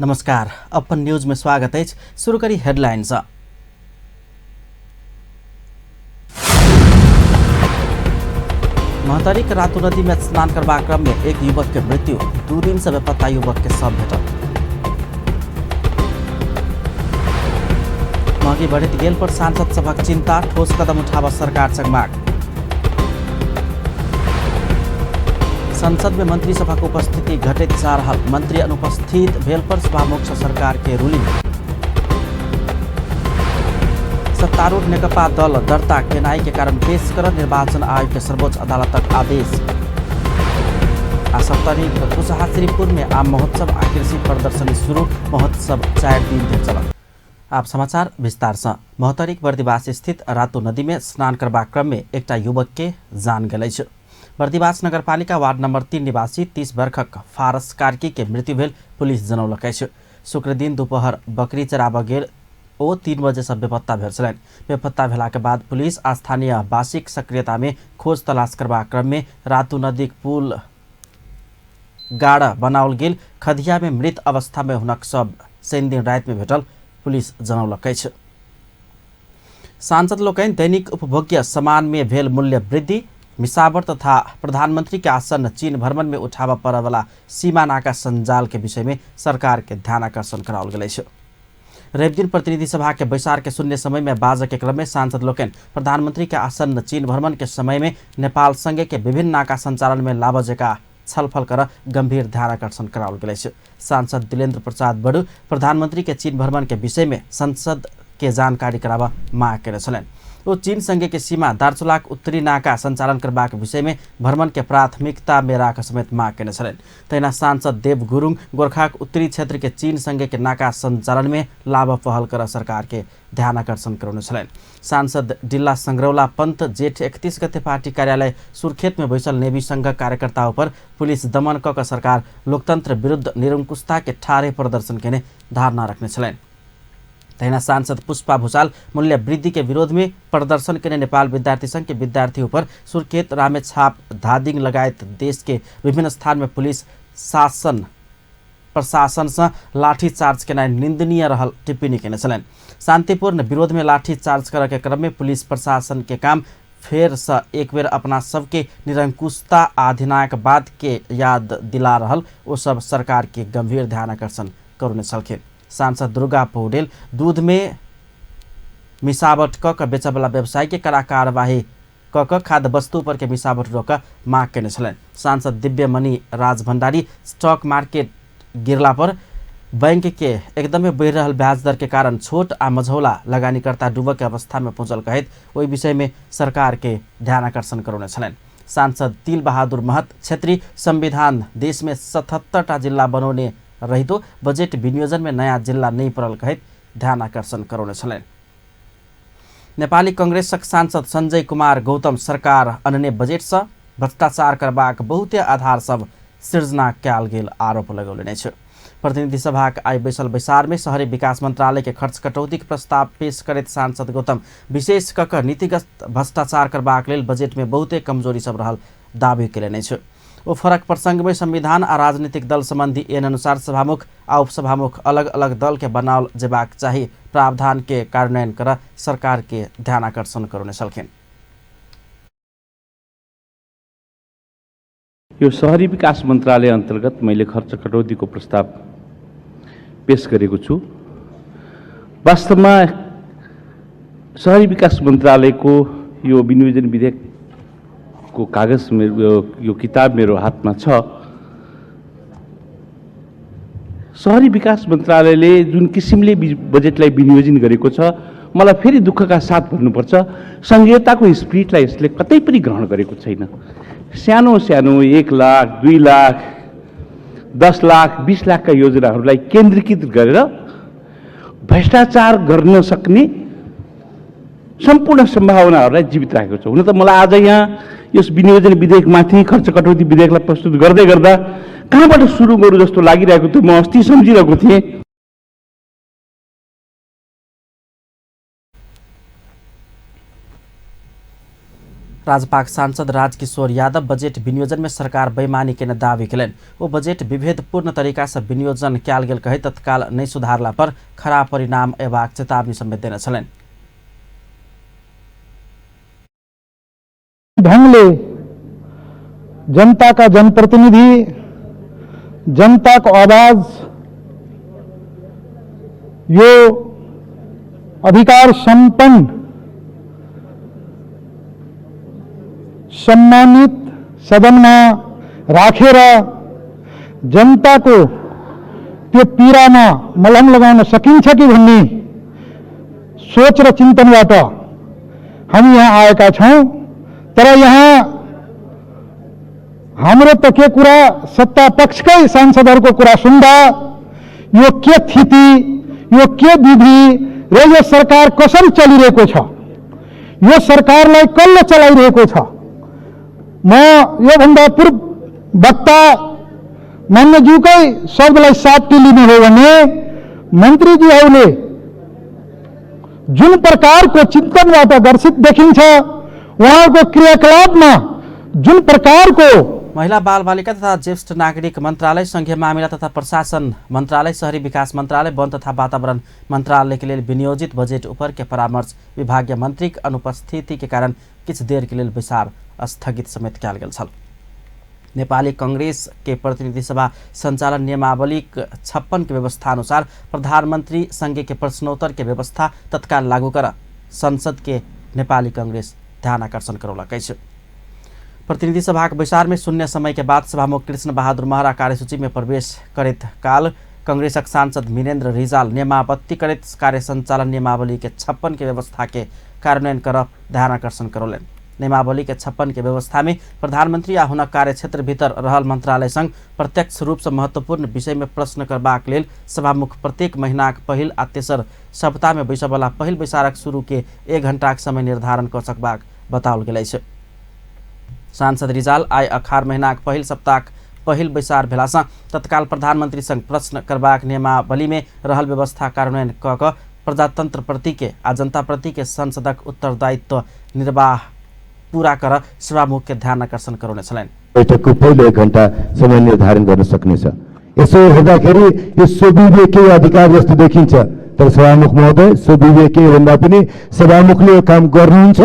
नमस्कार, अपन न्यूज में स्वागत अछि। शुरू करी हेडलाइन सँ। महोत्तरीक रातू नदी में स्नान करबाक क्रम में एक युवक के मृत्यु, 2 दिन से बेपत्ता युवक के शव भेटल। महगी बढ़ैत गेल पर सांसद सभक चिंता, ठोस कदम उठाबऽ सरकार संग मांग। संसद में मंत्री सभक उपस्थिति घटैत जा रहल, मंत्री अनुपस्थित भेल पर सभामुख सँ सरकार के रूलिंग। सत्तारूढ़ नेकपा दल दर्ता केनाई के कारण पेश कर निर्वाचन आयोग के सर्वोच्च अदालतक आदेश। आ सप्तरी कुशहा श्रीपुर में आम महोत्सव आ कृषि प्रदर्शनी शुरू, महोत्सव 4 दिन धरि चलत। आप समाचार विस्तार से। महोत्तरीक बर्दिवास स्थित रातू नदी में स्नान करबाक क्रम में एकटा युवक के जान गेल अछि। बर्दिवास नगरपालिका वार्ड नंबर 3 निवासी 30 वर्षक फारस कार्की के मृत्यु भेल पुलिस जनौलक अछि। शुक्रदिन दोपहर बकरी चराबऽ गेल ओ 3 बजे से बेपत्ता भेल छलनि। बेपत्ता भेलाके बाद पुलिस आ स्थानीय वासीक सक्रियता में खोज तलाश करबाक क्रम में रातू नदीक पुल गाड़ बनाओल गेल खदिया में मृत अवस्था में हुनक शव शनिदिन राति में भेटल पुलिस जनौलक अछि। सांसद लोकनि दैनिक उपभोग्य सामान में भेल मूल्य वृद्धि, मिसावट तथा प्रधानमंत्री के आसन्न चीन भ्रमण में उठाबऽ पड़य वाला सीमा नाका संजाल के विषय में सरकार के ध्यान आकर्षण कराओल गेल अछि। रविदिन प्रतिनिधि सभा के बैसार के शून्य समय में बाजऽ के क्रम में सांसद लोकनि प्रधानमंत्री के आसन्न चीन भ्रमण के समय में नेपाल संगे के विभिन्न नाका संचालन में लाबऽ जकाँ छलफल कर गंभीर ध्यान आकर्षण कराओल गेल अछि। सांसद दिलेन्द्र प्रसाद बडू प्रधानमंत्री के चीन भ्रमण के विषय में संसद के जानकारी कराबऽ माग केने छलनि। ओ चीन संगे के सीमा दार्चुलाक उत्तरी नाका संचालन करबाक विषय में भ्रमण के प्राथमिकता में राख समेत माग केने छलनि। तहिना सांसद देव गुरुङ गोरखाक उत्तरी क्षेत्र के चीन संगे के नाका संचालन में लाभ पहल कर सरकार के ध्यान आकर्षण करौने छलनि। सांसद डिल्ला संग्रौला पंत जेठ 31 गते पार्टी कार्यालय सुर्खेत में बैसल नेवी संघक कार्यकर्ता पर पुलिस दमन क कऽ सरकार लोकतंत्र विरुद्ध निरंकुशता के ठाढ़े प्रदर्शन केने धारणा रखने छलनि। तहिना सांसद पुष्पा भूषाल मूल्य वृद्धि के विरोध में प्रदर्शन केने नेपाल विद्यार्थी संघ के विद्यार्थी पर सुर्खेत, रामेछाप, धादिङ लगायत देश के विभिन्न स्थान में पुलिस शासन प्रशासन से लाठी चार्ज केनाइ निंदनीय रहल टिप्पणी केने छलनि। शांतिपूर्ण विरोध में लाठी चार्ज करऽ के क्रम में पुलिस प्रशासन के काम फेर से एक बेर अपना सबके निरंकुशता आ अधिनायकवाद के याद दिला रहल ओ सब सरकार के गंभीर ध्यान आकर्षण करौने छलखिन। सांसद दुर्गा पौडेल दूध में मिसावट क कऽ बेचयवला व्यवसायी के कड़ा कार्यवाही क कऽ खाद्य वस्तु पर के मिसावट रोकऽ माग केने छलनि। सांसद दिव्यमणि राज भण्डारी स्टॉक मार्केट गिरला पर बैंक के एकदमै बढ़ि रहल ब्याज दर के कारण छोट आ मझौला लगानीकर्ता डूबऽ के अवस्था में पहुँचल कहैत ओहि विषय में सरकार के ध्यान आकर्षण करौने छलनि। सांसद तिल बहादुर महत क्षेत्रीय संविधान देश में 77टा जिल्ला बनौने रहितो बजेट विनियोजन में नयाँ जिल्ला नहीं पड़ल कहैत ध्यान आकर्षण करौने छलनि। नेपाली कांग्रेसक सांसद संजय कुमार गौतम सरकार अनने बजेट सँ भ्रष्टाचार करबाक बहुते आधार सब सिर्जना कयल गेल आरोप लगौलनि अछि। प्रतिनिधि सभाक आइ बैसल बैसार में शहरी विकास मंत्रालय के खर्च कटौतीक प्रस्ताव पेश करैत सांसद गौतम विशेष क कऽ नीतिगत भ्रष्टाचार करबाक लेल बजेट में बहुते कमजोरी सब रहल दावी केलनि अछि। ओ फरक प्रसंग में संविधान आ राजनीतिक दल संबंधी ऐन अनुसार सभामुख आ उपसभामुख अलग अलग दल के बनाओल जेबाक चाही प्रावधान के कार्यान्वयन कर सरकार के ध्यान आकर्षण करौने छलखिन। यो शहरी विकास मन्त्रालय अन्तर्गत मैले खर्च कटौतीको प्रस्ताव पेश गरेको छु। वास्तवमा शहरी विकास मन्त्रालयको यो विनियोजन विधेयकको कागज मेरो, यो किताब मेरो हातमा छ। शहरी विकास मन्त्रालयले जुन किसिमले बजेटलाई विनियोजन गरेको छ, मलाई फेरि दुःखका साथ भन्नुपर्छ, सङ्घीयताको स्पिरिटलाई यसले कतै पनि ग्रहण गरेको छैन। सानो सानो 1 लाख, 2 लाख, 10 लाख, 20 लाखका योजनाहरूलाई केन्द्रीकृत गरेर भ्रष्टाचार गर्न सक्ने सम्पूर्ण सम्भावनाहरूलाई जीवित राखेको छ। हुन त मलाई आज यहाँ यस विनियोजन विधेयकमाथि खर्च कटौती विधेयकलाई प्रस्तुत गर्दै गर्दा कहाँबाट सुरु गरौँ जस्तो लागिरहेको थियो, म अस्ति सम्झिरहेको थिएँ। राजपाक सांसद राजकिशोर यादव बजेट विनियोजन में सरकार बेईमानी केने दावी केलनि। ओ बजेट विभेदपूर्ण तरीका से विनियोजन कयल गेल कहि तत्काल नहि सुधारला पर खराब परिणाम अयबाक चेतावनी समेत देने छलनि। ढंगले जनताका जनप्रतिनिधि, जनताको आवाज, यो अधिकार सम्पन्न सम्मानित सदनमा राखेर जनताको त्यो पीडामा मलहम लगाउन सकिन्छ कि भन्ने सोच र चिन्तनबाट हामी यहाँ आएका छौँ। तर यहाँ हाम्रो त के कुरा, सत्ता पक्षकै सांसदहरूको कुरा सुन्दा यो के थिति, यो के विधि र यो सरकार कसरी चलिरहेको छ, यो सरकारलाई कसले चलाइरहेको छ। म योभन्दा पूर्व वक्ता मान्यज्यूकै शब्दलाई साट्टी लिने हो भने मन्त्रीज्यूहरूले जुन प्रकारको चिन्तनबाट दर्शित देखिन्छ, उहाँको क्रियाकलापमा जुन प्रकारको महिला बाल बालिका तथा ज्येष्ठ नागरिक मन्त्रालय, संघीय मामिला तथा प्रशासन मन्त्रालय, शहरी विकास मन्त्रालय, वन तथा वातावरण मन्त्रालय के लेल विनियोजित बजेट ऊपर के परामर्श विभागीय मंत्री अनुपस्थिति के कारण किछु देर के लेल बैसार स्थगित समेत कयल गेल छल। नेपाली कांग्रेस के प्रतिनिधि सभा संचालन नियमावली 56 के व्यवस्था अनुसार प्रधानमंत्री संघ के प्रश्नोत्तर के व्यवस्था तत्काल लागू कर संसद के नेपाली कांग्रेस ध्यान आकर्षण करौलक अछि। प्रतिनिधि सभाक बैसार में शून्य समय के बाद सभामुख कृष्ण बहादुर महरा कार्यसूची में प्रवेश करैत काल कांग्रेसक सांसद मीनेन्द्र रिजाल नियमावत्ति करैत कार्य संचालन नियमावली के 56 के व्यवस्था के कार्यान्वयन कर ध्यान आकर्षण करौलनि। नियमावली के 56 के व्यवस्था में प्रधानमंत्री आ हुनक कार्यक्षेत्र भीतर रहल मंत्रालय संग प्रत्यक्ष रूप से महत्वपूर्ण विषय में प्रश्न करबाक लेल सभामुख प्रत्येक महीनाक पहिल आ तेसर सप्ताह में बैसयवला पहिल बैसारक शुरू के 1 घंटाक समय निर्धारण कऽ सकबाक बताओल गेल अछि। सांसद रिजाल आइ अखार महीनाक पहिल सप्ताहक पहिल बैसार भेलासँ तत्काल प्रधानमंत्री संग प्रश्न करबाक नियमावली में रहल व्यवस्था कार्यान्वयन कऽ कऽ प्रजातंत्र प्रति के आ जनता प्रति के संसदक उत्तरदायित्व निर्वाह पूरा कर सभामुख के ध्यान आकर्षण करौने छलनि। बैठकको पहिलो 1 घण्टा समय निर्धारण गर्न सक्नेछ। यसो हेर्दाखेरि यो स्वविवेकी अधिकार जस्तो देखिन्छ, तर सभामुख महोदय स्वविवेकी भन्दा पनि सभामुखले यो काम गर्नुहुन्छ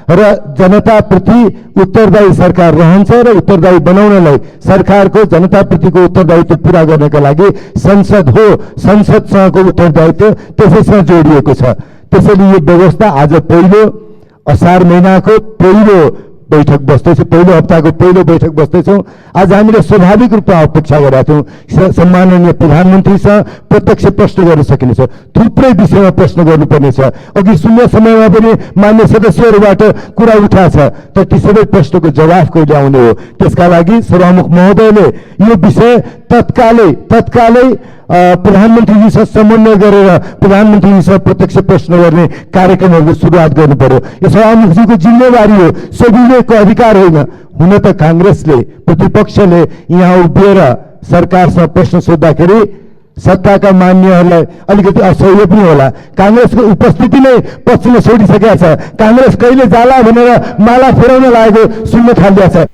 र जनताप्रति उत्तरदायी सरकार रहन्छ र उत्तरदायी बनाउनलाई सरकारको जनताप्रतिको उत्तरदायित्व पुरा गर्नका लागि संसद हो, संसदसँगको उत्तरदायित्व त्यसैसँग जोडिएको छ। त्यसैले यो व्यवस्था आज पहिलो असार महिनाको पहिलो बैठक बस्दैछ, पहिलो हप्ताको पहिलो बैठक बस्दैछौँ। आज हामीले स्वाभाविक रूपमा अपेक्षा गरेका थियौँ सम्माननीय प्रधानमन्त्रीसँग प्रत्यक्ष प्रश्न गर्न सकिनेछ, थुप्रै विषयमा प्रश्न गर्नुपर्नेछ। अघि शून्य समयमा पनि मान्य सदस्यहरूबाट कुरा उठाएको छ, तर ती सबै प्रश्नको जवाफ कहिले आउने हो? त्यसका लागि सभामुख महोदयले यो विषय तत्कालै प्रधानमन्त्रीजीसँग समन्वय गरेर प्रधानमन्त्रीजीसँग प्रत्यक्ष प्रश्न गर्ने कार्यक्रमहरूको सुरुवात गर्नु पर्यो। यो सभामुखजीको जिम्मेवारी हो, सविवेकको अधिकार होइन। हुन त काङ्ग्रेसले, प्रतिपक्षले यहाँ उभिएर सरकारसँग प्रश्न सोद्धाखेरि सत्ताका मान्यहरूलाई अलिकति असह्य पनि होला। काङ्ग्रेसको उपस्थिति नै पक्षले छोडिसकेका छ। काङ्ग्रेस कहिले जाला भनेर माला फेराउन लागेको सुन्न थालिएको छ।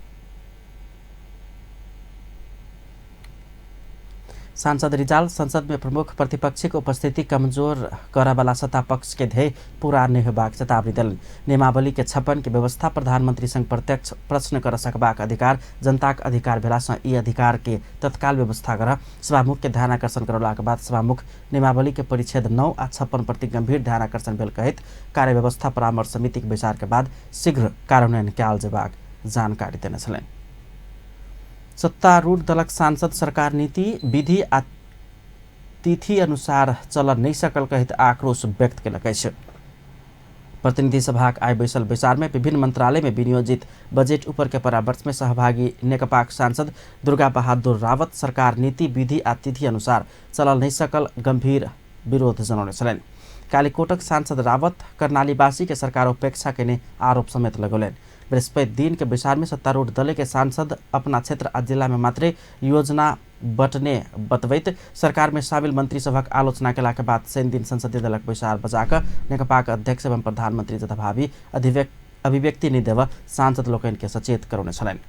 सांसद रिजाल संसद में प्रमुख प्रतिपक्षी के उपस्थिति कमजोर करवाला सत्ता पक्ष के ध्येय पूरा नहीं होबाक चेतावनी देलनि। नियमावली के 56 के व्यवस्था प्रधानमंत्री संग प्रत्यक्ष प्रश्न कर सकबाक अधिकार जनताक अधिकार भेलासँ ई अधिकार के तत्काल व्यवस्था कर सभामुख के ध्यान आकर्षण करौलाक बाद सभामुख नियमावली के परिच्छेद 9 आ 56 प्रति गंभीर ध्यान आकर्षण भेल कहैत कार्य व्यवस्था परामर्श समिति के बैसार के बाद शीघ्र कार्यान्वयन कयल जेबाक जानकारी देने छलनि। सत्तारूढ़ दलक सांसद सरकार नीति विधि आ तिथि अनुसार चल नहि सकल कहैत आक्रोश व्यक्त केलक अछि। प्रतिनिधि सभाक आइ बैसल बैसार में विभिन्न मंत्रालय में विनियोजित बजेट ऊपर के परामर्श में सहभागी नेकपाक सांसद दुर्गा बहादुर रावत सरकार नीति विधि आ तिथि अनुसार चलल नहि सकल गंभीर विरोध जनौने छलनि। कालीकोटक सांसद रावत कर्णालीवासी के सरकार उपेक्षा केने आरोप समेत लगौलनि। बृहस्पति दिन के बैसार में सत्तारूढ़ दल के सांसद अपना क्षेत्र आ जिला में मात्रे योजना बटने बतबैत सरकार में शामिल मंत्री सभक आलोचना केला के बाद शनि दिन संसदीय दलक बैसार बजाक नेकपाक अध्यक्ष एवं प्रधानमंत्री तथा भावी अभिव्यक्ति नहि देबऽ सांसद लोकनि के सचेत करौने छलनि।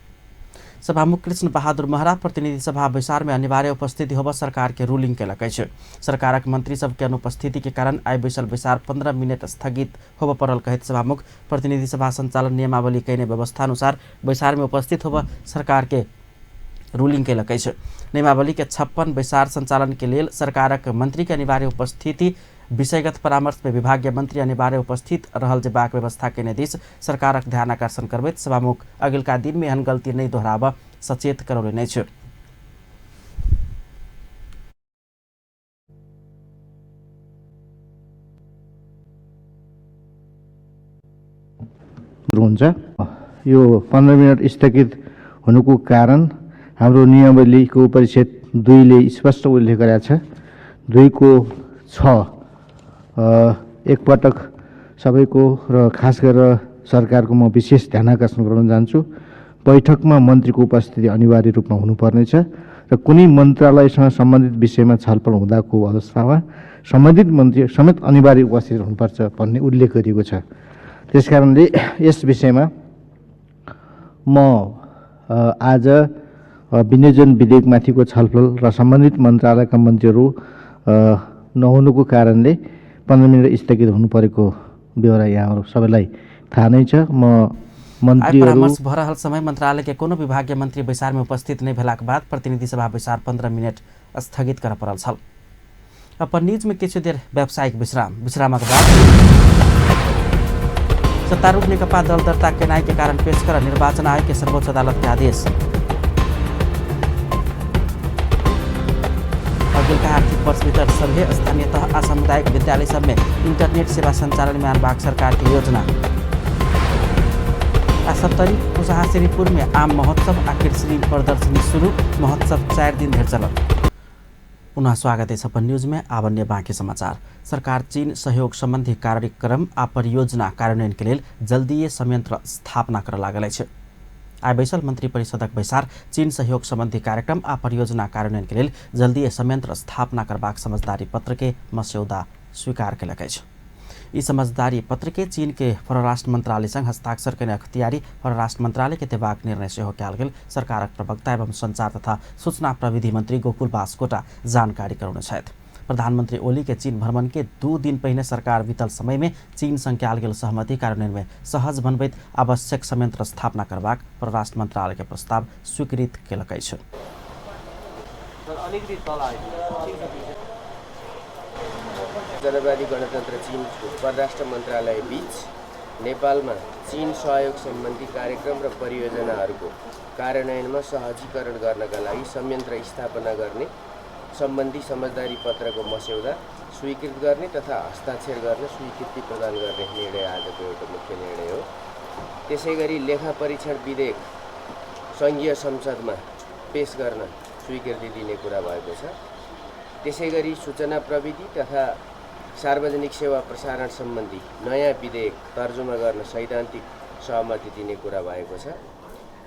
सभामुख कृष्ण बहादुर महरा प्रतिनिधि सभा बैसार में अनिवार्य उपस्थिति होबऽ सरकार के रूलिंग केलक अछि। सरकारक मंत्री सबके अनुपस्थिति के कारण आइ बैसल बैसार 15 मिनट स्थगित होबऽ पड़ल कहैत सभामुख प्रतिनिधि सभा संचालन नियमावली कयने व्यवस्था अनुसार बैसार में उपस्थित होबऽ सरकार के रूलिंग केलक अछि। नियमावली के 56 बैसार संचालन के लेल सरकारक मंत्री के अनिवार्य उपस्थिति विषयगत परामर्श में विभागीय मंत्री अनिवार्य उपस्थित रहल जेबाक व्यवस्था केने दिस सरकारक ध्यान आकर्षण करबैत सभामुख अगिलका दिन में एहन गलती नहि दोहराबऽ सचेत करौलनि अछि। हुन्छ। यो 15 मिनट स्थगित हुनुको कारण हाम्रो नियमावलीको परिच्छेद 2 ले स्पष्ट उल्लेख गरेको छ। 2 को 6 एकपटक सबैको र खास गरेर सरकारको म विशेष ध्यान आकर्षण गराउन चाहन्छु। बैठकमा मन्त्रीको उपस्थिति अनिवार्य रूपमा हुनुपर्नेछ र कुनै मन्त्रालयसँग सम्बन्धित विषयमा छलफल हुँदाको अवस्थामा सम्बन्धित मन्त्री समेत अनिवार्य उपस्थित हुनुपर्छ भन्ने उल्लेख गरिएको छ। त्यसकारणले यस विषयमा म आज विनियोजन विधेयकमाथिको छलफल र सम्बन्धित मन्त्रालयका मन्त्रीहरू नहुनुको कारणले 15 मिनट स्थगित हुनु परेको बेहोरा यहाँहरू सबैलाई थाहा नै छ। म आइ मन्त्रीहरू परामर्श भऽ रहल समय मंत्रालय के कोनो विभागीय मंत्री बैसार में उपस्थित नहि भेलाक बाद प्रतिनिधि सभा बैसार 15 मिनट स्थगित करऽ पड़ल छल। अपन न्यूज में किछु देर व्यावसायिक विश्राम। विश्रामक बाद सत्तारूढ़ नेकपा दल दर्ता केनाई के कारण पेश कर निर्वाचन आयोग के सर्वोच्च अदालत के आदेश। अगिलका आर्थिक वर्ष भीतर सभे स्थानीय तह आ सामुदायिक विद्यालय सब में इंटरनेट सेवा संचालन में आनबाक सरकार के योजना। आ सप्तरी कुशहा श्रीपुर में आम महोत्सव आ कृषि प्रदर्शनी शुरू। महोत्सव 4 दिन धरि चलत। पुनः स्वागत है अपन न्यूज में। आवन्य बाँकी समाचार। सरकार चीन सहयोग सम्बन्धी कार्यक्रम आ परियोजना कार्यान्वयन के लेल जल्दीए संयंत्र स्थापना करऽ लागल अछि। आइ बैसल मंत्री परिषदक बैसार चीन सहयोग सम्बन्धी कार्यक्रम आ परियोजना कार्यान्वयन के लेल जल्दीए संयंत्र स्थापना करबाक समझदारी पत्र के मस्यौदा स्वीकार केलक अछि। ई समझदारी पत्र के चीन के परराष्ट्र मंत्रालय संग हस्ताक्षर कयने अख्तियारी परराष्ट्र मंत्रालय के देबाक निर्णय सेहो कयल गेल सरकारक प्रवक्ता एवं संचार तथा सूचना प्रविधि मंत्री गोकुल बास्कोटा जानकारी करौने छथि। प्रधानमंत्री ओली के चीन भ्रमण के 2 दिन पहिने सरकार बीतल समय में चीन संग कयल गेल सहमति कार्यान्वयन में सहज बनबैत आवश्यक संयंत्र स्थापना करबाक परराष्ट्र मंत्रालय के प्रस्ताव स्वीकृत केलक अछि। जनवादी गणतन्त्र चीनको परराष्ट्र मन्त्रालय बीच नेपालमा चीन सहयोग सम्बन्धी कार्यक्रम र परियोजनाहरूको कार्यान्वयनमा सहजीकरण गर्नका लागि संयन्त्र स्थापना गर्ने सम्बन्धी समझदारी पत्रको मस्यौदा स्वीकृत गर्ने तथा हस्ताक्षर गर्न स्वीकृति प्रदान गर्ने निर्णय आजको एउटा मुख्य निर्णय हो। त्यसै गरी लेखा परीक्षण विधेयक सङ्घीय संसदमा पेश गर्न स्वीकृति दिने कुरा भएको छ। त्यसै गरी सूचना प्रविधि तथा सार्वजनिक सेवा प्रसारण सम्बन्धी नयाँ विधेयक तर्जुमा गर्न सैद्धान्तिक सहमति दिने कुरा भएको छ।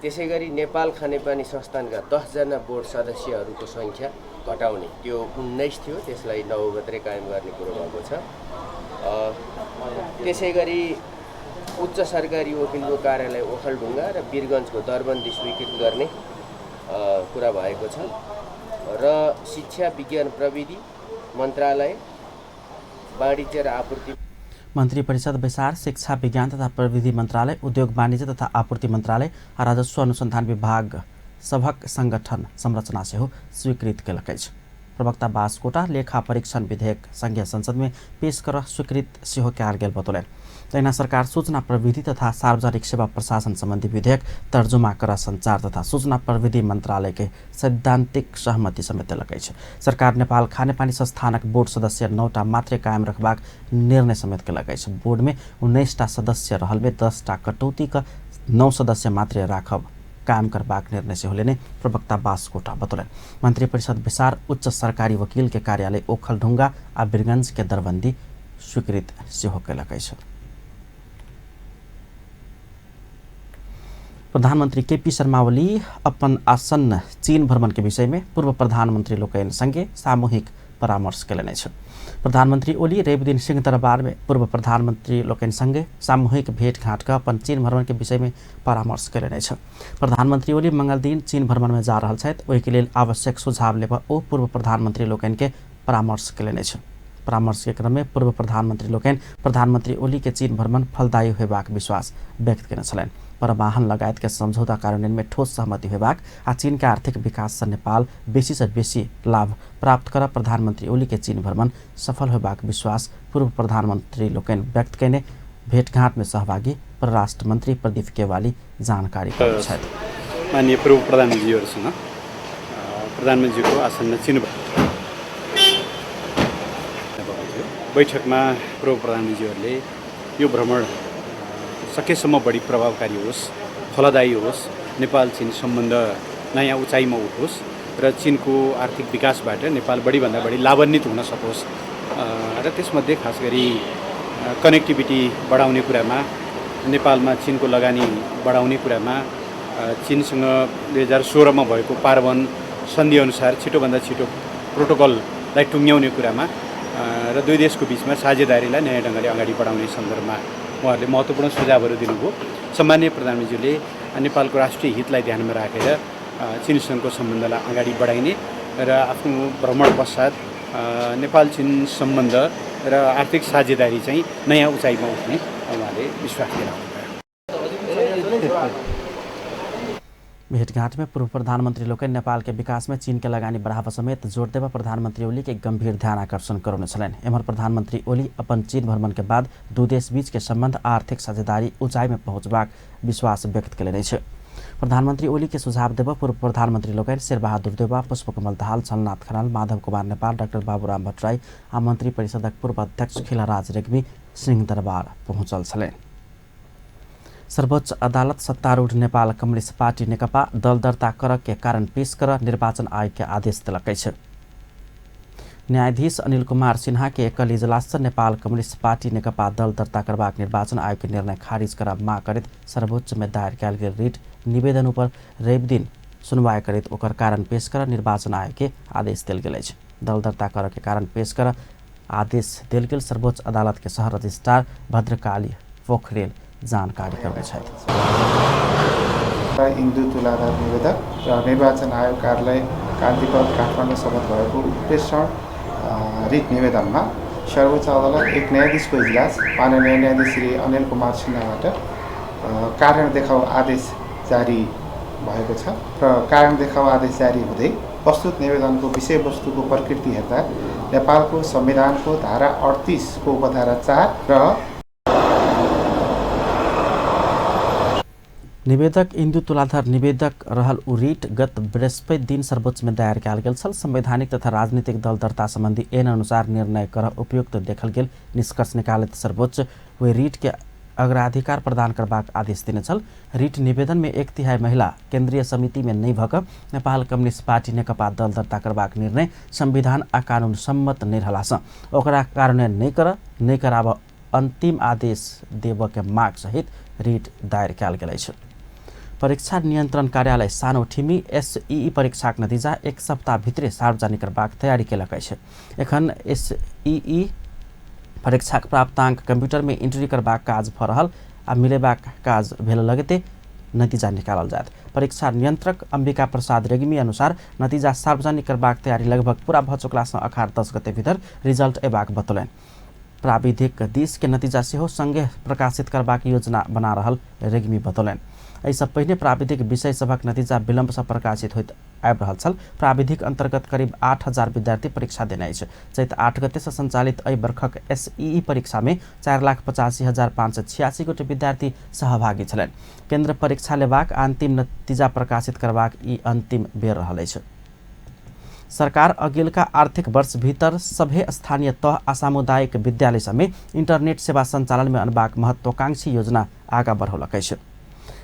त्यसै गरी नेपाल खानेपानी संस्थानका 10 जना बोर्ड सदस्यहरूको सङ्ख्या घटाउने, त्यो 19 थियो, त्यसलाई 9 मात्रै कायम गर्ने कुरो भएको छ। त्यसै गरी उच्च सरकारी वकिलको कार्यालय ओखलढुङ्गा र वीरगन्जको दरबन्दी स्वीकृत गर्ने कुरा भएको छ र शिक्षा, विज्ञान, प्रविधि मन्त्रालय, वाणिज्य र आपूर्ति मन्त्री परिषद बैसार शिक्षा, विज्ञान तथा प्रविधि मन्त्रालय, उद्योग, वाणिज्य तथा आपूर्ति मन्त्रालय आ राजस्व अनुसन्धान विभाग सभक संगठन संरचना सेहो स्वीकृत केलक अछि। प्रवक्ता बास्कोटा लेखा परीक्षण विधेयक संघीय संसद में पेश कर स्वीकृत सेहो कयल गेल बतौलनि। तहिना सरकार सूचना प्रविधि तथा सार्वजनिक सेवा प्रशासन सम्बन्धी विधेयक तर्जुमा कर संचार तथा सूचना प्रविधि मन्त्रालय के सैद्धान्तिक सहमति समेत देलक अछि। सरकार नेपाल खानेपानी संस्थानक बोर्ड सदस्य 9टा मात्रै कायम रखबाक निर्णय समेत केलक अछि। बोर्ड में 19टा सदस्य रहल में 10टा कटौती क 9 सदस्य मात्रै राखब कायम करबाक निर्णय सेहो लेने प्रवक्ता बास्कोटा बतौलनि। मंत्री परिषद बैसार उच्च सरकारी वकील के कार्यालय ओखलढुंगा आ वीरगंज के दरबंदी स्वीकृत सेहो केलक अछि। प्रधानमंत्री केपी शर्मा ओली अपन आसन्न चीन भ्रमण के विषय में पूर्व प्रधानमंत्री लोकनि संगे सामूहिक परामर्श कयलनि अछि। प्रधानमंत्री ओली रविदिन सिंहदरबार में पूर्व प्रधानमंत्री लोकनि संगे सामूहिक भेंटघाट कऽ अपन चीन भ्रमण के विषय में परामर्श कयलनि अछि। प्रधानमंत्री ओली मंगलदिन चीन भ्रमण में जा रहल छथि, ओहिके लेल आवश्यक सुझाव लेबऽ ओ पूर्व प्रधानमंत्री लोकनि के परामर्श कयलनि अछि। परामर्श के क्रम में पूर्व प्रधानमंत्री लोकनि प्रधानमंत्री ओली के चीन भ्रमण फलदायी होयबाक विश्वास व्यक्त कयने छलनि। परवाहन लगायत के समझौता कार्यान्वयन में ठोस सहमति होयबाक आ चीन के आर्थिक विकास से नेपाल बेसी से बेसी लाभ प्राप्त करब प्रधानमंत्री ओली के चीन भ्रमण सफल होयबाक विश्वास पूर्व प्रधानमंत्री लोकनि व्यक्त कयने भेंटघाट में सहभागी परराष्ट्र मंत्री प्रदीप केवाली जानकारी करने छथि। माननीय पूर्व प्रधानमन्त्रीज्यूहरूसँग प्रधानमन्त्रीज्यूको आसन्न चिन बैठकमा पूर्व प्रधानमन्त्रीज्यूहरूले यो भ्रमण सकेसम्म बढी प्रभावकारी होस्, फलदायी होस्, नेपाल चीन सम्बन्ध नयाँ उचाइमा उठोस् र चीनको आर्थिक विकासबाट नेपाल बढीभन्दा बढी लाभान्वित हुन सकोस् र त्यसमध्ये खास गरी कनेक्टिभिटी बढाउने कुरामा, नेपालमा चीनको लगानी बढाउने कुरामा, चीनसँग 2016 भएको पारवन सन्धिअनुसार छिटोभन्दा छिटो प्रोटोकललाई टुङ्ग्याउने कुरामा र दुई देशको बिचमा साझेदारीलाई नयाँ ढङ्गले अगाडि बढाउने सन्दर्भमा उहाँहरूले महत्त्वपूर्ण सुझावहरू दिनुभयो। सम्माननीय प्रधानमन्त्रीज्यूले नेपालको राष्ट्रिय हितलाई ध्यानमा राखेर चीनसँगको सम्बन्धलाई अगाडि बढाइने र आफ्नो भ्रमण पश्चात नेपाल चीन सम्बन्ध र आर्थिक साझेदारी चाहिँ नयाँ उचाइमा उठ्ने उहाँले विश्वास दिलाउनुभयो। भेटघाट में पूर्व प्रधानमंत्री लोकनि नेपाल के विकास में चीन के लगानी बढ़ावा समेत जोर देवा प्रधानमंत्री ओली के गंभीर ध्यान आकर्षण करौने छलनि। एम्हर प्रधानमंत्री ओली अपन चीन भ्रमण के बाद दू देश बीच के संबंध आर्थिक साझेदारी ऊंचाई में पहुंचबाक विश्वास व्यक्त कयलनि अछि। प्रधानमंत्री ओली के सुझाव देबऽ पूर्व प्रधानमंत्री लोकनि शेरबहादुर देउवा, पुष्पकमल दाहाल, झलनाथ खनाल, माधव कुमार नेपाल, डाक्टर बाबूराम भट्टराई आ मंत्री परिषदक पूर्व अध्यक्ष खिलाराज रेग्मी सिंहदरबार पहुंचल छलनि। सर्वोच्च अदालत सत्तारूढ़ नेपाल कम्युनिस्ट पार्टी नेकपा दल दर्ता कर के कारण पेश कर निर्वाचन आयोग के आदेश देलक अछि। न्यायाधीश अनिल कुमार सिन्हा के एकल इजलास से नेपाल कम्युनिस्ट पार्टी नेकपा दल दर्ता करबाक निर्वाचन आयोग के निर्णय खारिज कर माग करैत सर्वोच्च में दायर कयल गेल रिट निवेदन पर रविदिन सुनवाई करैत ओकर कारण पेश कर निर्वाचन आयोग के आदेश देल गेल अछि। दल दर्ता कर के कारण पेश कर आदेश देल गेल सर्वोच्च अदालत के सह रजिस्ट्रार भद्रकाली पोखरेल जानकारी करने छथि। इन्दु तुलाधर निवेदक र निर्वाचन आयोग कार्यालय कान्तिपथ काठमाडौँ शपथ भएको प्रेषण रिट निवेदनमा सर्वोच्च अदालत एक न्यायाधीशको इजलास माननीय न्यायाधीश श्री अनिल कुमार सिन्हाबाट कारण देखाउ आदेश जारी भएको छ र कारण देखाउ आदेश जारी हुँदै प्रस्तुत निवेदनको विषयवस्तुको प्रकृति हेर्दा नेपालको संविधानको धारा 38 को उपधारा 4 र निवेदक इन्दु तुलाधर निवेदक रहल उ रिट गत बृहस्पति दिन सर्वोच्च में दायर कयल गेल छल। संवैधानिक तथा राजनीतिक दल दर्ता संबंधी ऐन अनुसार निर्णय कर उपयुक्त देखल गेल निष्कर्ष निकालैत सर्वोच्च ओहि रिट के अग्राधिकार प्रदान करबाक आदेश देने छल। रिट निवेदन में 1/3 महिला केंद्रीय समिति में नहि भऽ कऽ नेपाल कम्युनिस्ट पार्टी नेकपा दल दर्ता करबाक निर्णय संविधान आ कानून सम्मत नहि रहलासँ ओकरा कार्यान्वयन नहि कराबऽ अंतिम आदेश देबऽ के माग सहित रिट दायर कयल गेल अछि। परीक्षा नियंत्रण कार्यालय सानो ठिमी एसईई परीक्षाक नतीजा एक सप्ताह भितरे सार्वजनिक करबाक तैयारी केलक अछि। एखन एसईई परीक्षाक प्राप्तांक कंप्यूटर में एंट्री करबाक काज भऽ रहल आ मिलेबाक काज भेल लगते नतीजा निकालल जायत। परीक्षा नियंत्रक अंबिका प्रसाद रेग्मी अनुसार नतीजा सार्वजनिक करबाक तैयारी लगभग पूरा भऽ चुकलासँ अखार 10 गते भीतर रिजल्ट अयबाक बतौलनि। प्राविधिक दिस के नतीजा सेहो संगे प्रकाशित करबाक योजना बना रहल रेग्मी बतौलनि। एहिसँ पहिने प्राविधिक विषय सभक नतीजा विलम्बसँ प्रकाशित होइत आबि रहल छल। प्राविधिक अंतर्गत करीब 8000 विद्यार्थी परीक्षा देने अछि। चैत 8 गते से संचालित एहि बरखक एसईई परीक्षा में 4,85,586 गोटे विद्यार्थी सहभागी छलनि। केंद्र परीक्षा लेबाक अंतिम नतीजा प्रकाशित करबाक ई अंतिम बेर रहल अछि। सरकार अगिलका आर्थिक वर्ष भीतर सभे स्थानीय तह आ सामुदायिक विद्यालय समेत इंटरनेट सेवा संचालन में अनबाक महत्वाकांक्षी योजना आगा बढ़ौलक अछि।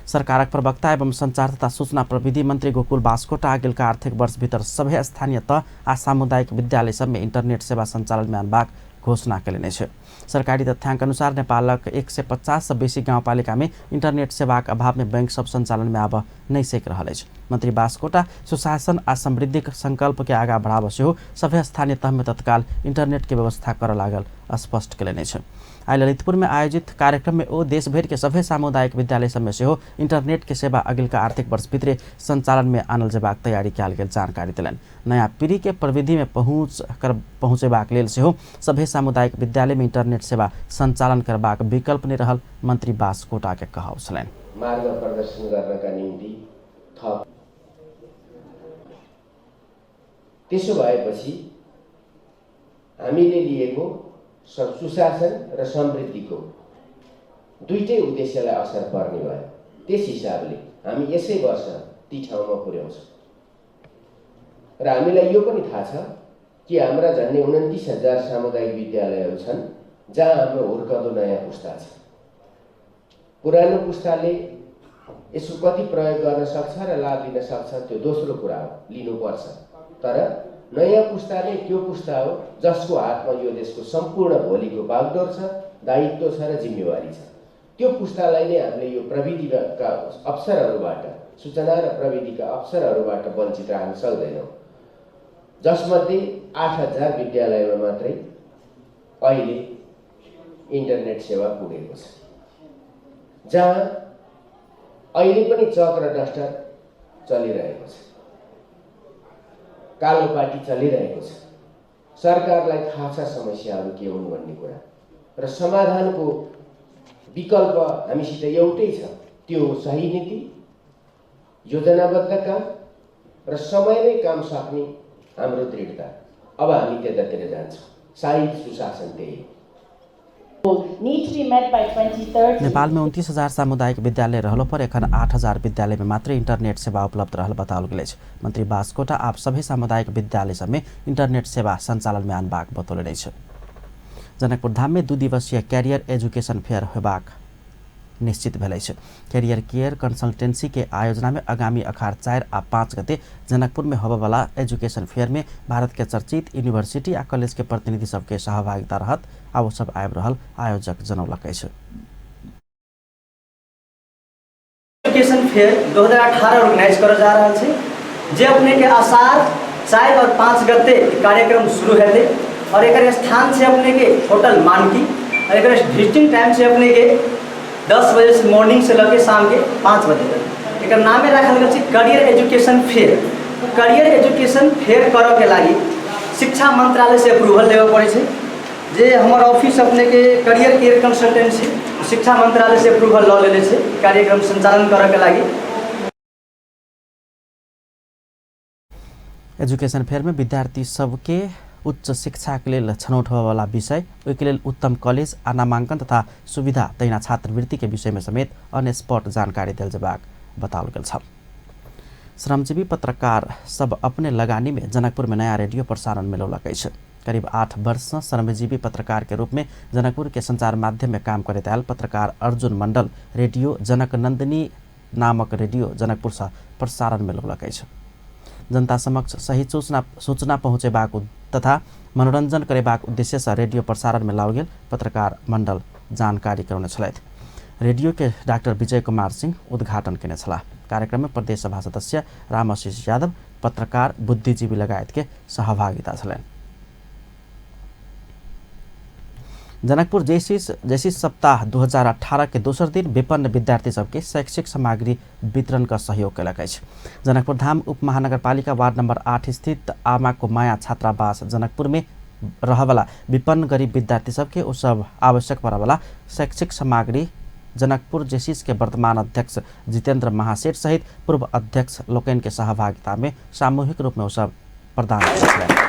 सरकारक प्रवक्ता एवं संचार तथा सूचना प्रविधि मंत्री गोकुल बास्कोटा अगिलका आर्थिक वर्ष भीतर सभे स्थानीय तह आ सामुदायिक विद्यालय सब में इंटरनेट सेवा संचालन में अनबाक घोषणा कयलनि अछि। सरकारी तथ्यांक अनुसार नेपालक 150 सँ बेसी गाउँपालिका में इंटरनेट सेवाक अभाव में बैंक सब संचालन में आबऽ नहि सकि रहल अछि। मंत्री बास्कोटा सुशासन आ समृद्धिक संकल्प के आगाँ बढ़ाबऽ सेहो सभे स्थानीय तह में तत्काल इंटरनेट के व्यवस्था करऽ लागल स्पष्ट कयलनि अछि। आइ ललितपुर में आयोजित कार्यक्रम में ओ देशभरि के सभे सामुदायिक विद्यालय सब में सेहो इंटरनेट के सेवा अगिलका आर्थिक वर्ष भितरे संचालन में आनल जेबाक तैयारी कयल गेल जानकारी देलनि। नया पीढ़ी के प्रविधि में पहुँचेबाक लेल सेहो सभे सामुदायिक विद्यालय में इंटरनेट सेवा संचालन करबाक विकल्प नहि रहल मंत्री बास्कोटा के कहब छलनि। मार्ग प्रदर्शन गर्नका निम्ति थप त्यसो भएपछि हामीले लिएको सुशासन र समृद्धिको दुईटै उद्देश्यलाई असर पर्ने भयो। त्यस हिसाबले हामी यसै वर्ष ती ठाउँमा पुर्याउँछौँ र हामीलाई यो पनि थाहा छ कि हाम्रा झन्डै 29,000 सामुदायिक विद्यालयहरू छन् जहाँ हाम्रो हुर्कँदो नयाँ पुस्ता छ। पुरानो पुस्ताले यसको कति प्रयोग गर्न सक्छ र लाभ लिन सक्छ त्यो दोस्रो कुरा हो, लिनुपर्छ। तर नयाँ पुस्ताले त्यो पुस्ता हो जसको हातमा यो देशको सम्पूर्ण भोलिको बागडोर छ, दायित्व छ र जिम्मेवारी छ। त्यो पुस्तालाई नै हामीले यो प्रविधिका अवसरहरूबाट, सूचना र प्रविधिका अवसरहरूबाट वञ्चित राख्न सक्दैनौँ। जसमध्ये 8,000 विद्यालयमा मात्रै अहिले इन्टरनेट सेवा पुगेको छ, जहाँ अहिले पनि चक र डस्टर चलिरहेको छ, कालो पाटी चलिरहेको छ। सरकारलाई थाहा छ समस्याहरू के हुन् भन्ने कुरा र समाधानको विकल्प हामीसित एउटै छ, त्यो हो सही नीति, योजनाबद्ध काम र समयमै काम सक्ने हाम्रो दृढता। अब हामी त्यतातिर जान्छौँ। सायद सुशासन त्यही हो। नेपाल में 29,000 सामुदायिक विद्यालय रहलो पर एखन 8,000 विद्यालय में मात्र इंटरनेट सेवा उपलब्ध रहल बताओल गेल अछि। मंत्री बास्कोटा आब सभी सामुदायिक विद्यालय सब में इंटरनेट सेवा संचालन में आनबाक बतौलनि अछि। जनकपुर धाम में 2 दिवसीय कैरियर एजुकेशन फेयर होबाक निश्चित भेल अछि। कैरियर केयर कंसल्टेंसी के आयोजना में आगामी अखार 4 आ 5 गते जनकपुर में होबयवला एजुकेशन फेयर में भारत के चर्चित यूनिवर्सिटी आ कॉलेज के प्रतिनिधि सबके सहभागिता रहत आ ओ सब आबि रहल आयोजक जनौलक अछि। एजुकेशन फेयर 2018 ऑर्गेनाइज करल जा रहल छै, जे अपने के आषाढ़ 4 और 5 गते कार्यक्रम शुरू हेतै और एकर स्थान छै अपने के होटल मानकी और एकर विजिटिंग टाइम छै अपने के 10 बजे से मॉर्निंग से लगे शाम के 5 बजे तक। एकर नामे राखल गेल छै career education fair. Career education fair करऽ के लागी शिक्षा मंत्रालय से अप्रूवल लेबऽ पड़ै छै, जे हमर ऑफिस अपने के करियर केयर कंसल्टेंसी शिक्षा मंत्रालय से अप्रूवल लऽ लेने छै कार्यक्रम संचालन करऽ के लागी। एजुकेशन फेयर में विद्यार्थी सबके उच्च शिक्षा के लेल छनौट होबयवला विषय, ओहिके लेल उत्तम कॉलेज आ नामांकन तथा सुविधा तहिना छात्रवृत्ति के विषय में समेत अन स्पॉट जानकारी देल जेबाक बताओल गेल छल। श्रमजीवी पत्रकार सब अपने लगानी में जनकपुर में नया रेडियो प्रसारण मिलौलक अछि। करीब 8 वर्ष से श्रमजीवी पत्रकार के रूप में जनकपुर के संचार माध्यम में काम करैत आयल पत्रकार अर्जुन मंडल रेडियो जनकनंदिनी नामक रेडियो जनकपुर से प्रसारण मिलौलक अछि। जनता समक्ष सही सूचना पहुँचेबाक तथा मनोरंजन करेबाक उद्देश्य से रेडियो प्रसारण में लाओल गेल पत्रकार मंडल जानकारी करौने छलथि। रेडियो के डॉक्टर विजय कुमार सिंह उद्घाटन केने छलाह। कार्यक्रम में प्रदेश सभा सदस्य रामआशीष यादव, पत्रकार, बुद्धिजीवी लगायत के सहभागिता छलनि। जनकपुर जेसिस सप्ताह 2018 के दोसर दिन विपन्न विद्यार्थी सबके शैक्षिक सामग्री वितरण का सहयोग कयलक अछि। जनकपुर धाम उप महानगरपालिका वार्ड नंबर 8 स्थित आमाको माया छात्रावास जनकपुर में रहवला विपन्न गरीब विद्यार्थी सबके ओ सब आवश्यक पड़वला शैक्षिक सामग्री जनकपुर जेसिस के वर्तमान अध्यक्ष जितेंद्र महासेठ सहित पूर्व अध्यक्ष लोकनि के सहभागिता में सामूहिक रूप में ओ सब प्रदान कयलनि।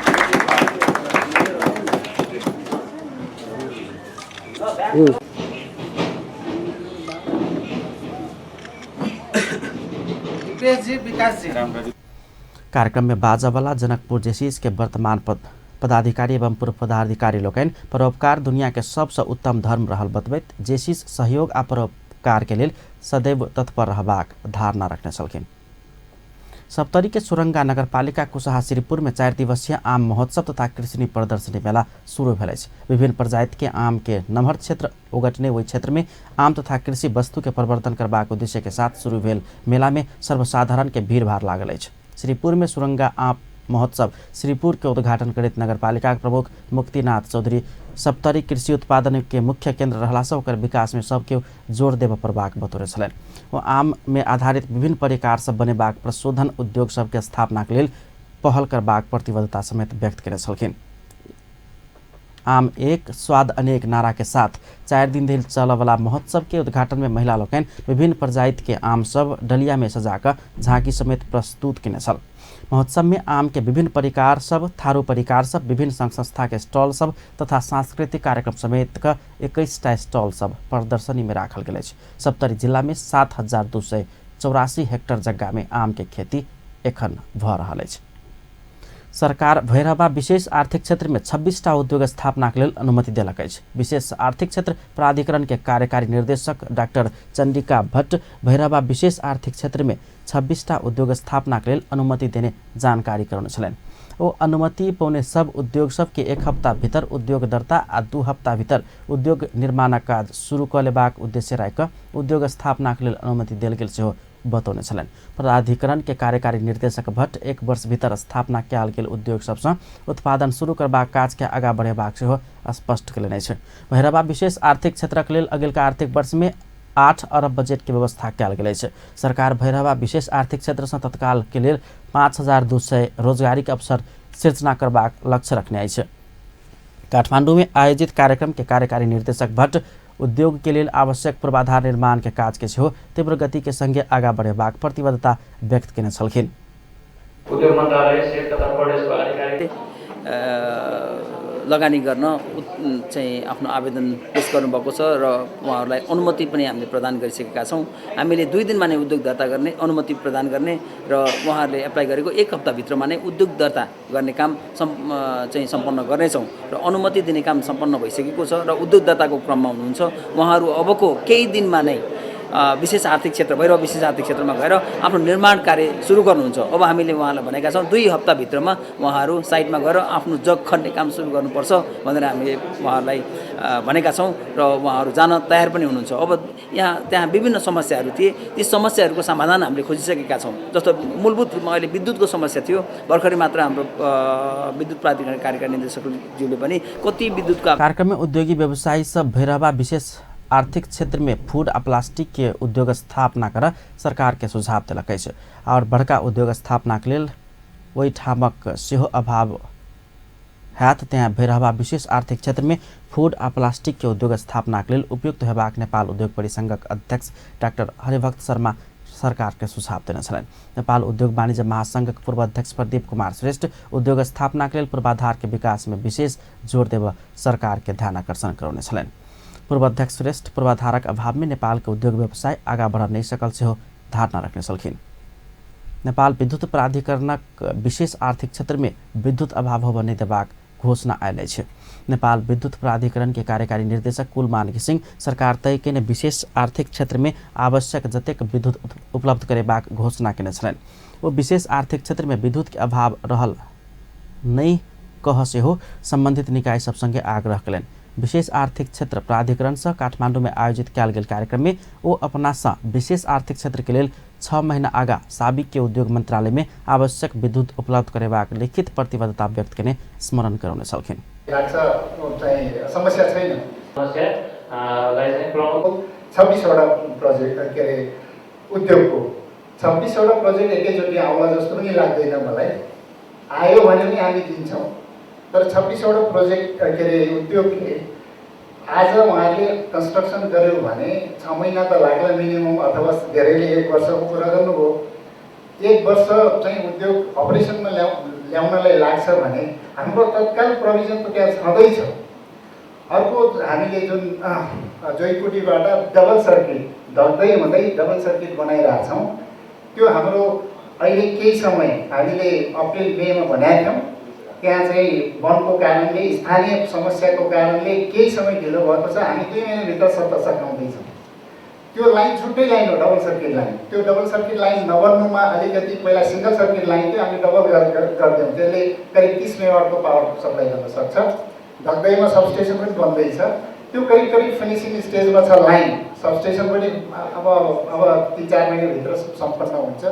कार्यक्रम में बाजवला जनकपुर जेसिस के वर्तमान पदाधिकारी एवं पूर्व पदाधिकारी लोकनि परोपकार दुनिया के सबसँ उत्तम धर्म रहल बतबैत जेसिस सहयोग आ परोपकार के लेल सदैव तत्पर रहबाक धारणा रखने छलखिन। सप्तरी के सुरंगा नगरपालिका कुशहा श्रीपुर में 4 दिवसीय आम महोत्सव तथा कृषि प्रदर्शनी मेला शुरू भेल अछि। विभिन्न प्रजाति के आम के नमहर क्षेत्र ओगटने ओहि क्षेत्र में आम तथा कृषि वस्तु के प्रवर्धन करबाक उद्देश्य के साथ शुरू भेल मेला में सर्वसाधारण के भीड़भाड़ लागल अछि। श्रीपुर में सुरंगा आम महोत्सव श्रीपुर के उद्घाटन करैत नगरपालिका प्रमुख मुक्तिनाथ चौधरी सप्तरी कृषि उत्पादन के मुख्य केंद्र रहला से ओकर विकास में सबके जोर देबय पड़बाक बतौने छलनि। ओ आम में आधारित विभिन्न परिकार सब बनेबाक प्रशोधन उद्योग सबके स्थापना के लेल पहल करबाक प्रतिबद्धता समेत व्यक्त केने छलखिन। आम एक स्वाद अनेक नारा के साथ 4 दिन धरि चलऽवला महोत्सव के उद्घाटन में महिला लोकनि विभिन्न प्रजाति के आम सब डलिया में सजाकऽ झांकी समेत प्रस्तुत केने छल। महोत्सव में आम के विभिन्न परिकार सब, थारू परिकार सब, विभिन्न संघ संस्था के स्टॉल सब तथा सांस्कृतिक कार्यक्रम समेत का 21टा स्टॉल सब प्रदर्शनी में राखल गेल अछि। सप्तरी जिला में 7,284 हेक्टर जग्गा में आम के खेती एखन भऽ रहल अछि। सरकार भैरहवा विशेष आर्थिक क्षेत्र में 26टा उद्योग स्थापना के लेल अनुमति देलक अछि। विशेष आर्थिक क्षेत्र प्राधिकरण के कार्यकारी निर्देशक डाक्टर चंडिका भट्ट भैरहवा विशेष आर्थिक क्षेत्र में 26टा उद्योग स्थापना के लेल अनुमति देने जानकारी करौने छलनि। ओ अनुमति पौने सब उद्योग सब के 1 हप्ता भीतर उद्योग दर्ता आ 2 हप्ता भीतर उद्योग निर्माणक काज शुरू कऽ लेबाक उद्देश्य राखि कऽ उद्योग स्थापना के लेल अनुमति देल गेल सेहो बतौने छलनि। प्राधिकरण के कार्यकारी निर्देशक भट्ट 1 वर्ष भीतर स्थापना कयल गेल उद्योग सबसँ उत्पादन शुरू करबाक काज के आगाँ बढ़ेबाक सेहो स्पष्ट कयलनि अछि। भैरहवा विशेष आर्थिक क्षेत्रक लेल अगिलका आर्थिक वर्ष में 8 अरब बजट के व्यवस्था कयल गेल अछि। सरकार भैरहवा विशेष आर्थिक क्षेत्र सँ तत्काल के लेल 5,200 रोजगारी के अवसर सृजना करबाक लक्ष्य रखने अछि। काठमांडू में आयोजित कार्यक्रम के कार्यकारी निर्देशक भट्ट उद्योग के लेल आवश्यक पूर्वाधार निर्माण के काज के सेहो तीव्र गति के संगे आगाँ बढ़ेबाक प्रतिबद्धता व्यक्त केने छलखिन। उद्योग मन्त्रालय तथा प्रदेशको आधिकारिक लगानी गर्न चाहिँ आफ्नो आवेदन पेश गर्नुभएको छ र उहाँहरूलाई अनुमति पनि हामीले प्रदान गरिसकेका छौँ। हामीले 2 दिनमा नै उद्योग दर्ता गर्ने अनुमति प्रदान गर्ने र उहाँहरूले एप्लाई गरेको 1 हप्ताभित्रमा नै उद्योग दर्ता गर्ने काम चाहिँ सम्पन्न गर्नेछौँ र अनुमति दिने काम सम्पन्न भइसकेको छ र उद्योग दर्ताको क्रममा हुनुहुन्छ उहाँहरू। अबको केही दिनमा नै विशेष आर्थिक क्षेत्र भैरव विशेष आर्थिक क्षेत्रमा गएर आफ्नो निर्माण कार्य सुरु गर्नुहुन्छ। अब हामीले उहाँलाई भनेका छौँ 2 हप्ताभित्रमा उहाँहरू साइटमा गएर आफ्नो जग खन्ने काम सुरु गर्नुपर्छ भनेर हामीले उहाँहरूलाई भनेका छौँ र उहाँहरू जान तयार पनि हुनुहुन्छ। अब यहाँ त्यहाँ विभिन्न समस्याहरू थिए, ती समस्याहरूको समाधान हामीले खोजिसकेका छौँ। जस्तो मूलभूत रूपमा अहिले विद्युतको समस्या थियो, भर्खरै मात्र हाम्रो विद्युत प्राधिकरण कार्यकारी निर्देशकज्यूले पनि कति विद्युतको कार्यक्रममा उद्योगी व्यवसायी सब भैरहवा विशेष आर्थिक क्षेत्र में फूड आ प्लास्टिक के उद्योग स्थापना कर सरकार के सुझाव देलक अछि और बड़का उद्योग स्थापना के लेल ओहिठामक सेहो अभाव हैत। त्यहाँ भैरहवा विशेष आर्थिक क्षेत्र में फूड आ प्लास्टिक के उद्योग स्थापना के लेल उपयुक्त हेबाक नेपाल उद्योग परिसंघक अध्यक्ष डाक्टर हरिभक्त शर्मा सरकार के सुझाव देने छलनि। नेपाल उद्योग वाणिज्य महासंघक पूर्व अध्यक्ष प्रदीप कुमार श्रेष्ठ उद्योग स्थापना के लेल पूर्वाधार के विकास में विशेष जोर देब सरकार के ध्यान आकर्षण करौने छलनि। पूर्व अध्यक्ष श्रेष्ठ पूर्वाधारक अभाव में नेपाल के उद्योग व्यवसाय आगाँ बढ़ नहीं सकल सेहो धारणा रखने छलखिन। नेपाल विद्युत प्राधिकरणक विशेष आर्थिक क्षेत्र में विद्युत अभाव होबय नहि देबाक घोषणा आयल अछि। नेपाल विद्युत प्राधिकरण के कार्यकारी निर्देशक कुलमान घिसिङ सरकार तय केने विशेष आर्थिक क्षेत्र में आवश्यक जतेक विद्युत उपलब्ध करेबाक घोषणा केने छलनि। ओ विशेष आर्थिक क्षेत्र में विद्युत के अभाव रहल नहि कह सेहो सम्बन्धित निकाय सबसँगे आग्रह कयलनि। विशेष आर्थिक क्षेत्र प्राधिकरण से काठमांडू में आयोजित कयल गेल कार्यक्रम में ओ अपना सँ विशेष आर्थिक क्षेत्र के लेल 6 महीना आगा साबिक के उद्योग मंत्रालय में आवश्यक विद्युत उपलब्ध करेबाक लिखित प्रतिबद्धता व्यक्त केने स्मरण करौने छलखिन। समस्या छैन, 26वटा प्रोजेक्ट के अरे उद्योगको 26वटा प्रोजेक्ट एकैचोटि आउला जस्तो पनि लाग्दैन मलाई। आयो भने पनि हामी दिन्छौँ, तर 26वटा प्रोजेक्ट के अरे उद्योगले आज उहाँले कन्स्ट्रक्सन गर्यो भने 6 महिना त लाग्ला मिनिमम, अथवा धेरैले 1 वर्षको कुरा गर्नुभयो। 1 वर्ष चाहिँ उद्योग अपरेसनमा ल्याउनलाई लाग्छ भने हाम्रो तत्काल प्रोभिजन त त्यहाँ छँदैछ। अर्को हामीले जुन जोइकुटीबाट डबल सर्किट ढल्दै हुँदै डबल सर्किट बनाइरहेछौँ, त्यो हाम्रो अहिले केही समय हामीले अप्रिल मेमा बनाएका थियौँ, त्यहाँ चाहिँ वनको कारणले स्थानीय समस्याको कारणले केही समय ढिलो भएको छ। हामी 2 महिनाभित्र सत्ता सकाउँदैछौँ। त्यो लाइन छुट्टै लाइन हो, डबल सर्किट लाइन। त्यो डबल सर्किट लाइन नबन्नुमा अलिकति पहिला सिङ्गल सर्किट लाइन थियो, हामी डबल गरिदियौँ, त्यसले करिब 30 मेगावाटको पावर सप्लाई गर्न सक्छ। धकधैमा सबस्टेसन पनि बन्दैछ, त्यो करिब करिब फिनिसिङ स्टेजमा छ लाइन। सबस्टेसन पनि अब अब 3-4 महिनाभित्र सम्पन्न हुन्छ।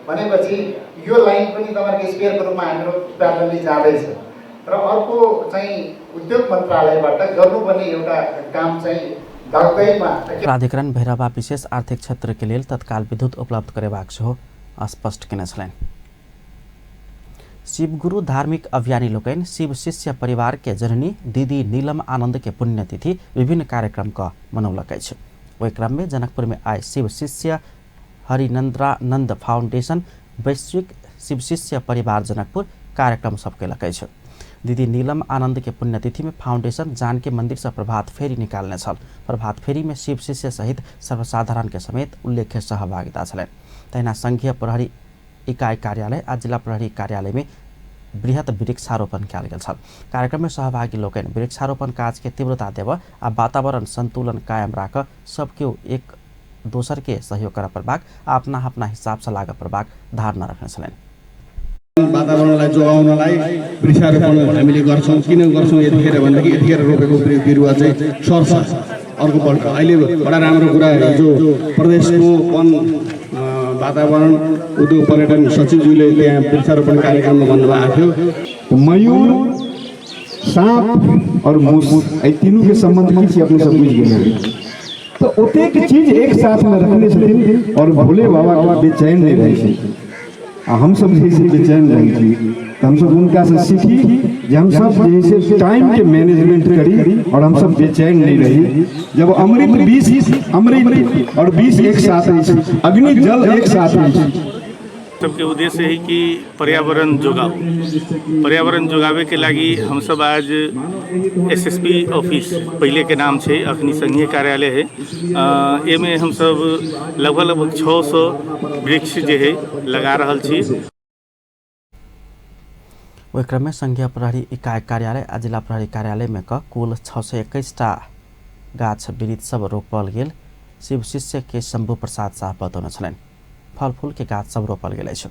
भनेपछि यो लाइन पनि तपाईँहरूको स्पेयरको रूपमा हाम्रो प्यारलली जाँदैछ। र अर्को चाहिँ उद्योग मन्त्रालयबाट गर्नुपर्ने एउटा काम चाहिँ धकधैमा प्राधिकरण भैरवा विशेष आर्थिक क्षेत्र के लेल तत्काल विद्युत उपलब्ध करेबाक सेहो स्पष्ट केने छलनि। शिवगुरु धार्मिक अभियानी लोकनि शिव शिष्य परिवार के जननी दीदी नीलम आनंद के पुण्यतिथि विभिन्न कार्यक्रम क मनौलक अछि। ओहि क्रम में जनकपुर में आइ शिव शिष्य हरिनंद्रानंद फाउंडेशन वैश्विक शिव शिष्य परिवार जनकपुर कार्यक्रम सब केलक अछि। दीदी नीलम आनंद के पुण्यतिथि में फाउंडेशन जानकी मंदिर से प्रभात फेरी निकालने छल। प्रभात फेरी में शिव शिष्य सहित सर्वसाधारण के समेत उल्लेख्य सहभागिता छलनि। तहिना संघीय प्रहरी इकाई कार्यालय आ जिला प्रहरी कार्यालय में बृहत वृक्षारोपण कयल गेल छल। कार्यक्रम में सहभागी लोकनि वृक्षारोपण काज के तीव्रता देब आ वातावरण संतुलन कायम राख सब केओ एक दोसर के सहयोग करऽ पड़बाक आ अपना अपना हिसाब से लागऽ पड़बाक धारणा रखने छलनि। वातावरणलाई जोगाउनलाई वृक्षारोपण हामीले गर्छौँ। किन गर्छौँ यतिखेर भनेदेखि यतिखेर रोपेको बिरुवा चाहिँ सर्छ अर्कोपल्ट। अहिले बडा राम्रो कुरा हिजो प्रदेशको वन वातावरण उद्योग पर्यटन सचिवज्यूले त्यहाँ वृक्षारोपण कार्यक्रममा भन्नुभएको थियो। मयूर, साँप और मूस एहि तीनू के संबंध की छै अपने सब बुझि गेलियै। तो ओतेक चीज एक साथ में रखने छथिन और भोले बाबा के बेचैन नहीं रहै छै। आ हमसब जे छै बेचैन रहै छी, तऽ हमसब हुनकासँ सीखी जे हमसब जे छै टाइमके मैनेजमेंट करी और हमसब बेचैन नहीं रही। जब अमृत विष, अमृत और विष एक साथ अछि, अग्नि जल एक साथ अछि। सबके उद्देश्य है कि पर्यावरण जोगाओ। पर्यावरण जोगावे के लागि हम सब आज एसएसपी ऑफिस पहले के नाम से अखनी संघीय कार्यालय है, एमे हम सब लगभग लगभग 600 वृक्ष जे है लगा रहल छी। ओहि क्रम में संघीय प्रहरी इकाई कार्यालय आ जिला प्रहरी कार्यालय में क कुल 621 टा गाछ वृक्ष सब रोपल गेल शिव शिष्य के शंभु प्रसाद साह बतौने छलनि। फल फूल के गाछ सब रोपल गेल अछि।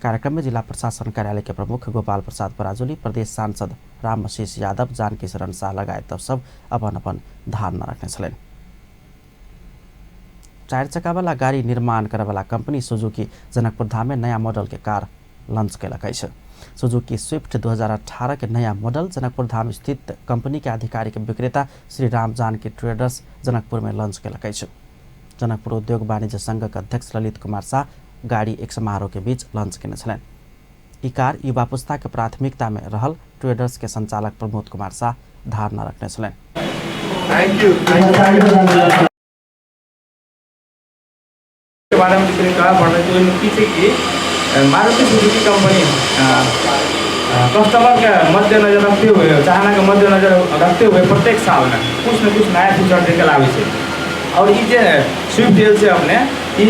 कार्यक्रम में जिला प्रशासन कार्यालय के प्रमुख गोपाल प्रसाद पराजुली, प्रदेश सांसद रामशीष यादव, जानकी शरण शाह लगायत सब अपन अपन धारणा रखने छलनि। 4 चक्का वाला गाड़ी निर्माण करे वाला कंपनी सुजुकी जनकपुर धाम में नया मॉडल के कार लॉन्च केलक अछि। सुजुकी स्विफ्ट 2018 के नया मॉडल जनकपुर धाम स्थित कंपनी के आधिकारिक विक्रेता श्री राम जानकी ट्रेडर्स जनकपुर में लॉन्च केलक अछि। जनकपुर उद्योग वाणिज्य संघ के अध्यक्ष ललित कुमार शाह गाड़ी एक समारोह के बीच लॉन्च केने छलनि। ई कार युवा पुस्ता के प्राथमिकता में रहल ट्रेडर्स के संचालक प्रमोद कुमार शाह धारणा रखने छलनि। Thank you. के बारे में श्रृंखला पढ़ने के लिए की छै कि मारुति सुजुकी कंपनी कस्टमर के मद्देनजर रखते हुए, चाहना के मद्देनजर रखते हुए प्रत्येक साल में कुछ न कुछ नया फीचर लेकर आबै छै। और ई जे स्विफ्ट एल छै अपने ई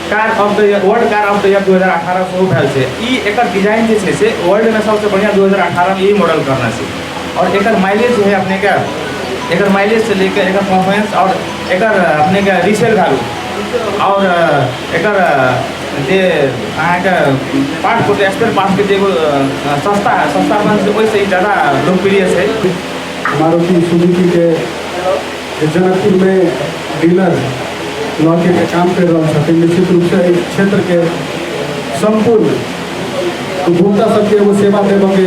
car of the year, world car of the year 2018 सेहो भेल छै। ई एकर डिजाइन जे छै से वर्ल्ड में सबसे बढ़िया 2018 में यही मॉडल करना छै। और एकर माइलेज जे है अपने के, एकर माइलेज से लेकर एकर परफॉर्मेंस और एकर अपने के रीसेल वैल्यू और एकर जे अहाँके पार्ट होतै, स्पेयर पार्टके जे एगो सस्ता सस्तापन छै ओहिसँ ई ज़्यादा लोकप्रिय छै। मारुति सुजुकी के जनकपुर में डीलर लऽ के काम कर रहल छथिन, निश्चित रूपसँ एहि क्षेत्रके सम्पूर्ण उपभोक्ता सबके एगो सेवा देबऽके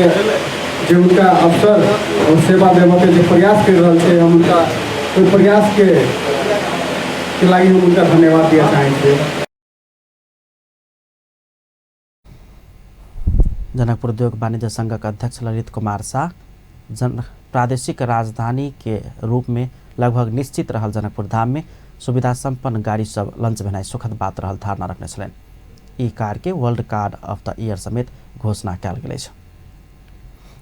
जे हुनका अवसर और सेवा देबऽके जे प्रयास कर रहल छै, हम हुनका ओहि प्रयासके लागि हम हुनका धन्यवाद दिअ चाहै छियै। जनकपुर उद्योग वाणिज्य संघक अध्यक्ष ललित कुमार शाह जन प्रादेशिक राजधानी के रूप में लगभग निश्चित रहल जनकपुर धाम में सुविधा संपन्न गाड़ी सब लॉन्च भेनाइ सुखद बात रहल धारणा रखने छलनि। ई कार के world car of the year समेत घोषणा कयल गेल अछि।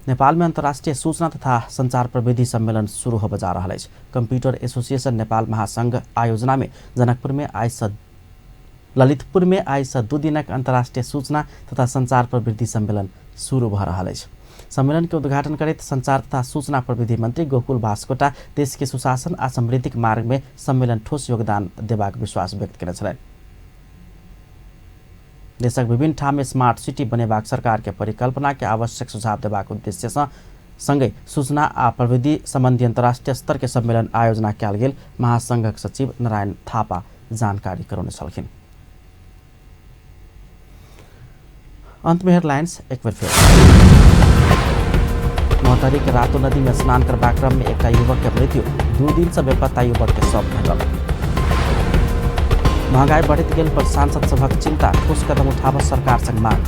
नेपाल में अंतर्राष्ट्रीय सूचना तथा संचार प्रविधि सम्मेलन शुरू होबय जा रहल अछि। कंप्यूटर एसोसिएशन नेपाल महासंघ आयोजना में जनकपुर में आइ सँ ललितपुर में आइ सँ 2 दिनक अंतर्राष्ट्रीय सूचना तथा संचार प्रविधि सम्मेलन शुरू भऽ रहल अछि। सम्मेलन के उद्घाटन करैत संचार तथा सूचना प्रविधि मंत्री गोकुल बास्कोटा देश के सुशासन आ समृद्धिक मार्ग में सम्मेलन ठोस योगदान देबाक विश्वास व्यक्त केने छलनि। देशक विभिन्न ठाम में स्मार्ट सिटी बनेबाक सरकार के परिकल्पना के आवश्यक सुझाव देबाक उद्देश्य सँ संगहि सूचना आ प्रविधि संबंधी अंतर्राष्ट्रीय स्तर के सम्मेलन आयोजना कयल गेल महासंघक सचिव नारायण थापा जानकारी करौने छलखिन। अंत में हेडलाइंस एक बेर फेर। महोत्तरी के रातो नदी में स्नान करबाक क्रम में एकटा युवक के मृत्यु, 2 दिन से बेपत्ता युवक के शव भेटल। महंगाई बढ़ैत गेल पर सांसद सभक चिंता, ठोस कदम उठाबऽ सरकार संग मांग।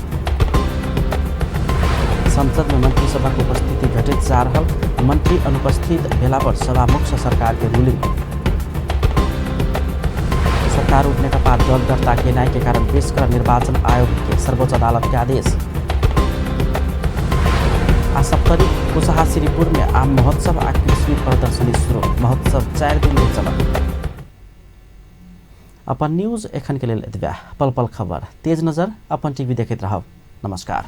संसद में मंत्री सभा के उपस्थिति घटैत जा रहल, मंत्री अनुपस्थित भेला पर सभामुख से सरकार के रूलिंग। सत्तारूढ़ नेकपा दल दर्ता केनाई के कारण पेश कर निर्वाचन आयोग के सर्वोच्च अदालत के आदेश। आ सप्तरी कुशहा श्रीपुर में आम महोत्सव आ कृषि प्रदर्शनी शुरू, महोत्सव 4 दिन धरि चलत। अपन न्यूज एखन के लेल एतबे। पल पल खबर, तेज नजर, अपन टीवी देखैत रहब। नमस्कार।